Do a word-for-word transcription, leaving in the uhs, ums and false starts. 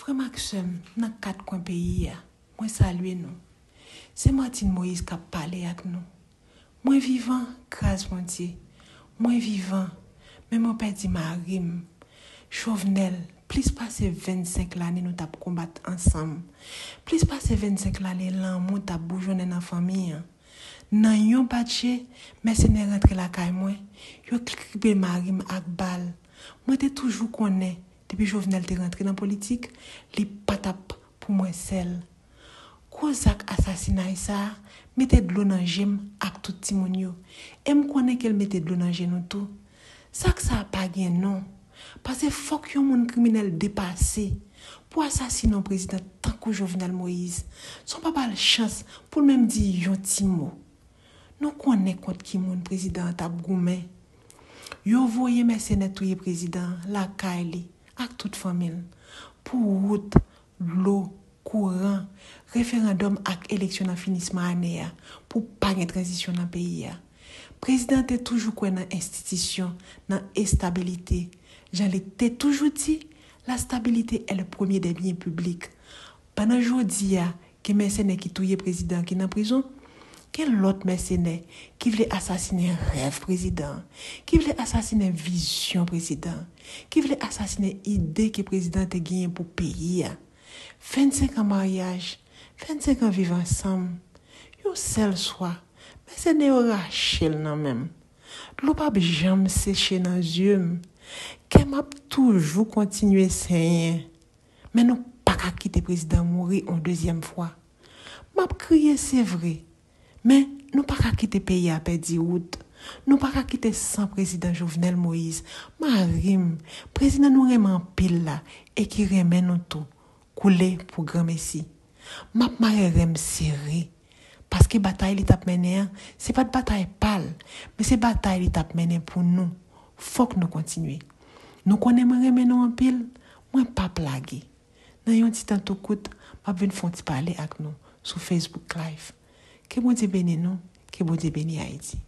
Frè m ak sè m nan kat kwen peyi a, mwen salye nou. Se Martine Moïse k ap pale ak nou. Mwen vivan, gras Bondye. Mwen vivan, men mwen pèdi mari m. Jovenel, plis pase vennsenk lane nou t ap konbat ansanm. Plis pase vennsenk lane lanmou t ap boujonnen nan fanmi an. Nan yon batje, mèsenè rantre lakay mwen, yo kribe mari m ak bal. Mwen te toujou konnen, depi Jovenel te rantre nan politik, li pa t ap pou mwen sèl. Gwo zak asasinay sa a mete dlo nan je m ak tout timoun yo. E m konnen ke l mete dlo nan je nou tou. Zak sa a pa gen non. Paske fòk yon moun kriminèl depase pou asasine yon prezidan tankou Jovenel Moïse, san w pa ba l chans pou l menm di yon ti mo. Nou konnen kont ki moun prezidan an t ap goumen. Yo voye mèsenè touye prezidan an lakay li ak tout fanmi l pou wout, dlo, kouran, referandòm ak eleksyon nan finisman ane a pou pa gen tranzisyon nan peyi a. Prezidan an te toujou kwè nan enstitisyon, nan estabilite. Jan li te toujou di, la stabilité est le premier des biens publics. Pandan jodi a, gen mèsenè ki touye prezidan ki nan prizon, gen lòt mèsenè ki vle asasinen rèv prezidan, ki vle asasinen vizyon prezidan, ki vle asasinen ide ke prezidan te genyen pou peyi a. Vennsenk an maryaj, vennsenk an viv ansanm, yon sèl swa, mèsenè yo rache l nan men m. Dlo p ap janm seche nan zye m. Kè m ap toujou kontinye senyen. Men nou pa ka kite prezidan mouri yon dezyèm fwa. M ap kriye, se vre. Men nou pa ka kite peyi a pèdi wout. Nou pa ka kite san prezidan Jovenel Moïse, mari m, prezidan nou renmen anpil la e ki renmen nou tou, koule pou granmesi. M ap mare ren m sere. Paske batay li t ap mennen an, se pa t batay pa l, men se batay li t ap mennen pou nou. Fòk nou kontinye. Nou konnen mwen renmen nou anpil, mwen p ap lage. Nan yon ti tan tou kout, m ap vin fè yon ti pale ak nou sou Facebook Live. Ke Bondye beni nou, ke Bondye beni Ayiti.